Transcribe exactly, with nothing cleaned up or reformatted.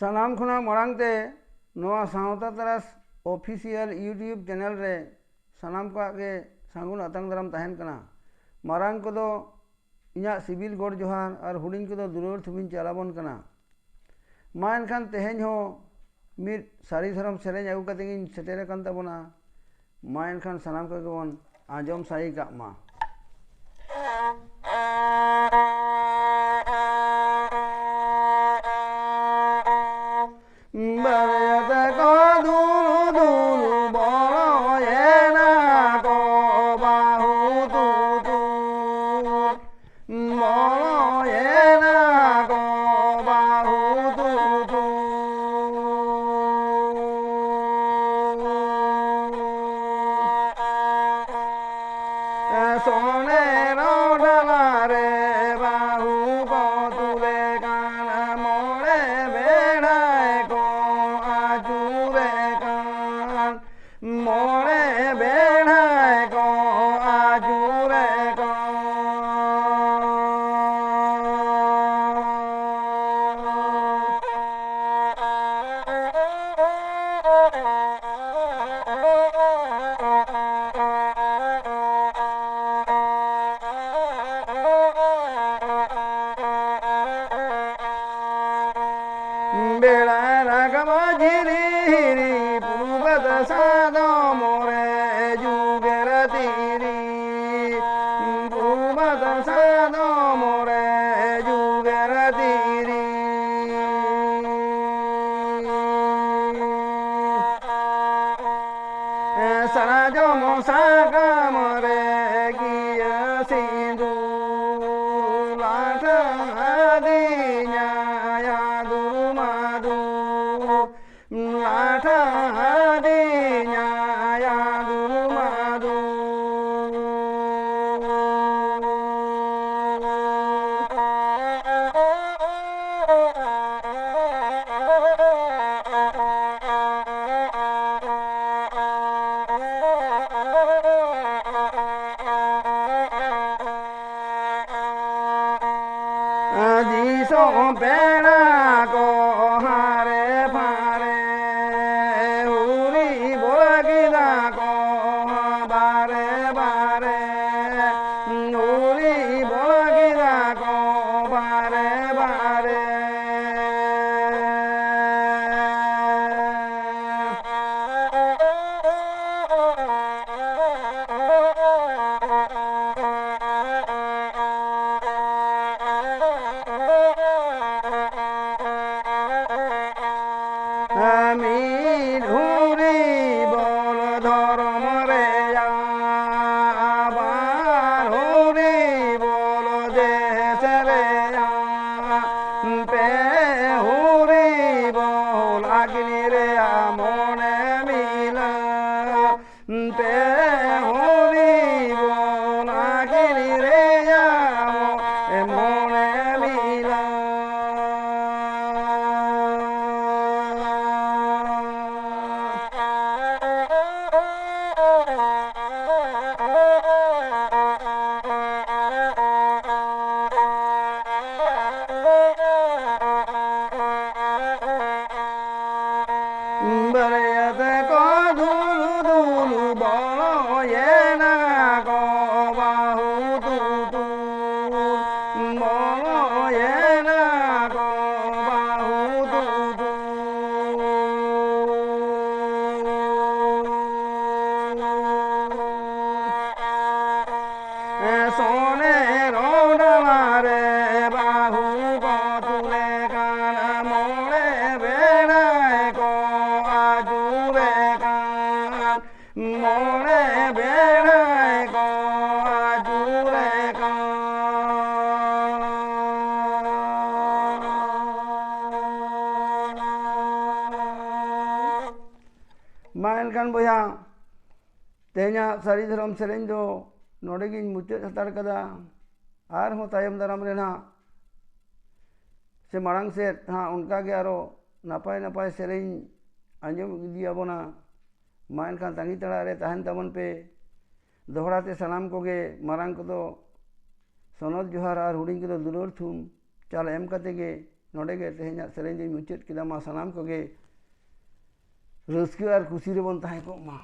ᱥᱟᱱᱟᱢ ᱠᱷᱚᱱᱟᱜ ᱢᱟᱲᱟᱝ ᱛᱮ ᱱᱚᱣᱟ ᱥᱟᱶᱛᱟ ᱛᱟᱨᱟᱥ official YouTube channel ᱨᱮ ᱥᱟᱱᱟᱢ ᱠᱚᱣᱟᱜ ᱜᱮ ᱥᱟᱹᱜᱩᱱ ᱟᱛᱟᱝ ᱫᱟᱨᱟᱢ ᱛᱟᱦᱮᱱ ᱠᱟᱱᱟ᱾ ᱢᱟᱨᱟᱝ ᱠᱚᱫᱚ ᱤᱧᱟᱹᱜ ᱥᱤᱵᱤᱞ ᱜᱚᱰ ᱡᱚᱦᱟᱨ ᱟᱨ ᱦᱩᱰᱤᱧ ᱠᱚᱫᱚ ᱫᱩᱞᱟᱹᱲ ᱛᱷᱩᱢᱤᱧ ᱪᱟᱞᱟᱵᱚᱱ ᱠᱟᱱᱟ᱾ ᱢᱟ ᱮᱱᱠᱷᱟᱱ ᱛᱮᱦᱮᱧ ᱦᱚᱸ ᱢᱤᱫ ᱥᱟᱹᱨᱤ ᱫᱷᱚᱨᱚᱢ ᱥᱮᱨᱮᱧ ᱟᱹᱜᱩ ᱠᱟᱛᱮ ᱜᱤᱧ ᱥᱮᱴᱮᱨ ᱟᱠᱟᱱ ᱛᱟᱵᱚᱱᱟ᱾ ᱢᱟ ᱮᱱᱠᱷᱟᱱ ᱥᱟᱱᱟᱢ ᱠᱚᱜᱮ ᱵᱚᱱ ᱟᱸᱡᱚᱢ ᱥᱟᱹᱨᱤ ᱠᱟᱜ ᱢᱟ᱾ ᱵᱟᱨᱭᱟ ᱛᱮᱠᱚ ᱫᱩᱞᱩ ᱫᱩᱞᱩ ᱵᱚᱞᱚᱭᱮᱱᱟ ᱠᱚ ᱵᱟᱹᱦᱩ ᱛᱩᱛᱩᱨ᱾ ᱵᱚᱞᱚᱭᱮᱱᱟ ᱠᱚ ᱵᱟᱹᱦᱩ ᱛᱩᱛᱩᱨ᱾ ᱥᱚᱱᱮᱨᱚ ᱰᱟᱞᱟ ᱨᱮ ᱵᱟᱹᱦᱩ ᱠᱚ ᱛᱩᱞᱮ ᱠᱟᱱ, ᱢᱚᱬᱮ ᱵᱮᱲᱟᱭ ᱠᱚ ᱟᱹᱪᱩᱨᱮ ᱠᱟᱱ, ᱢᱚᱬᱮ ᱵᱮᱲᱟᱭ ᱠᱚ ᱟᱹᱪᱩᱨᱮ ᱠᱟᱱ᱾ ᱵᱮᱲᱟ ᱨᱟᱠᱟᱵ ᱡᱷᱤᱨᱤ ᱦᱤᱨᱤ, ᱯᱩᱨᱵᱟᱹ ᱫᱚᱥᱟ ᱫᱚ ᱢᱚᱬᱮ ᱡᱩᱜᱮᱨ ᱛᱤᱨᱤ᱾ ᱯᱩᱨᱵᱟᱹ ᱫᱚᱥᱟ ᱫᱚ ᱢᱚᱬᱮ ᱡᱩᱜᱮᱨ ᱛᱤᱨᱤ᱾ ᱥᱟᱨᱡᱚᱢ ᱥᱟᱠᱟᱢ ᱨᱮ ᱜᱤᱭᱟᱹ ᱥᱤᱸᱫᱩᱨ ᱞᱟᱴᱷᱟ ᱟᱹᱫᱤᱧᱟ ᱭᱟᱫᱩᱨ ᱢᱟᱫᱩᱨ, ᱞᱟᱴᱷᱟ ᱟᱹᱫᱤᱧᱟ ᱭᱟᱫᱩᱨ ᱢᱟᱫᱩᱨ᱾ ᱫᱤᱥᱚᱢ ᱯᱮᱲᱟ ᱠᱚ ᱦᱟᱸᱜ ᱯᱮ ᱦᱩᱨᱤ ᱵᱚᱞ ᱟᱜᱽᱱᱤ ᱨᱮᱭᱟᱜ ᱢᱚᱱᱮ ᱢᱤᱞᱟᱹᱣ, ᱯᱮ ᱦᱩᱨᱤ ᱵᱚᱞ ᱟᱜᱽᱱᱤ ᱨᱮᱭᱟᱜ ᱢᱚᱱᱮ ᱢᱤᱞᱟᱹᱣ᱾ ᱵᱟᱹᱨᱭᱟᱹᱛ ᱠᱚ ᱫᱩᱞᱩ ᱫᱩᱞᱩ ᱵᱚᱞᱚᱭᱮᱱᱟ ᱠᱚ ᱵᱟᱹᱦᱩ ᱛᱩᱯᱩᱫ, ᱵᱚᱞᱚᱭᱮᱱᱟ ᱠᱚ ᱵᱟᱹᱦᱩ ᱛᱩᱯᱩᱫ᱾ ᱥᱚᱱᱮᱨᱚ ᱰᱟᱞᱟ ᱨᱮ ᱵᱟᱹᱦᱩ ᱠᱚ ᱛᱩᱞᱮ ᱠᱟᱱ, ᱢᱚᱬᱮ ᱵᱮᱲᱟᱭ ᱠᱚ ᱟᱹᱪᱩᱨᱮ ᱠᱟᱱ, ᱢᱚᱬᱮ ᱵᱮᱲᱟᱭ ᱠᱚ ᱟᱹᱪᱩᱨᱮ ᱠᱟᱱ᱾ ᱢᱟ ᱮᱱᱠᱷᱟᱱ ᱵᱚᱭᱦᱟ, ᱛᱮᱦᱮᱧᱟᱜ ᱥᱟᱹᱨᱤ ᱫᱷᱚᱨᱚᱢ ᱥᱮᱨᱮᱧ ᱫᱚ ᱱᱚᱰᱮ ᱜᱤᱧ ᱢᱩᱪᱟᱹᱫ ᱦᱟᱛᱟᱲ ᱠᱟᱫᱟ᱾ ᱟᱨᱦᱚᱸ ᱛᱟᱭᱚᱢ ᱫᱟᱨᱟᱢ ᱨᱮ ᱱᱟᱦᱟᱜ ᱥᱮ ᱢᱟᱲᱟᱝ ᱥᱮᱫ ᱦᱟᱸᱜ ᱚᱱᱠᱟ ᱜᱮ ᱟᱨᱚ ᱱᱟᱯᱟᱭ ᱱᱟᱯᱟᱭ ᱥᱮᱨᱮᱧ ᱟᱸᱡᱚᱢ ᱤᱫᱤᱭᱟᱵᱚᱱᱟ᱾ ᱢᱟ ᱮᱱᱠᱷᱟᱱ ᱛᱟᱺᱜᱤ ᱛᱟᱲᱟᱜ ᱨᱮ ᱛᱟᱦᱮᱱ ᱛᱟᱵᱚᱱ ᱯᱮ᱾ ᱫᱚᱦᱲᱟ ᱛᱮ ᱥᱟᱱᱟᱢ ᱠᱚᱜᱮ, ᱢᱟᱨᱟᱝ ᱠᱚᱫᱚ ᱥᱚᱱᱚᱛ ᱡᱚᱦᱟᱨ ᱟᱨ ᱦᱩᱰᱤᱧ ᱠᱚᱫᱚ ᱫᱩᱞᱟᱹᱲ ᱛᱷᱩᱢ ᱪᱟᱞ ᱮᱢ ᱠᱟᱛᱮ ᱜᱮ ᱱᱚᱰᱮ ᱜᱮ ᱛᱮᱦᱮᱧᱟᱜ ᱥᱮᱨᱮᱧ ᱫᱚᱧ ᱢᱩᱪᱟᱹᱫ ᱠᱮᱫᱟ᱾ ᱢᱟ ᱥᱟᱱᱟᱢ ᱠᱚᱜᱮ ᱨᱟᱹᱥᱠᱟᱹ ᱟᱨ ᱠᱩᱥᱤ ᱨᱮᱵᱚᱱ ᱛᱟᱦᱮᱸ ᱠᱚᱜ ᱢᱟ᱾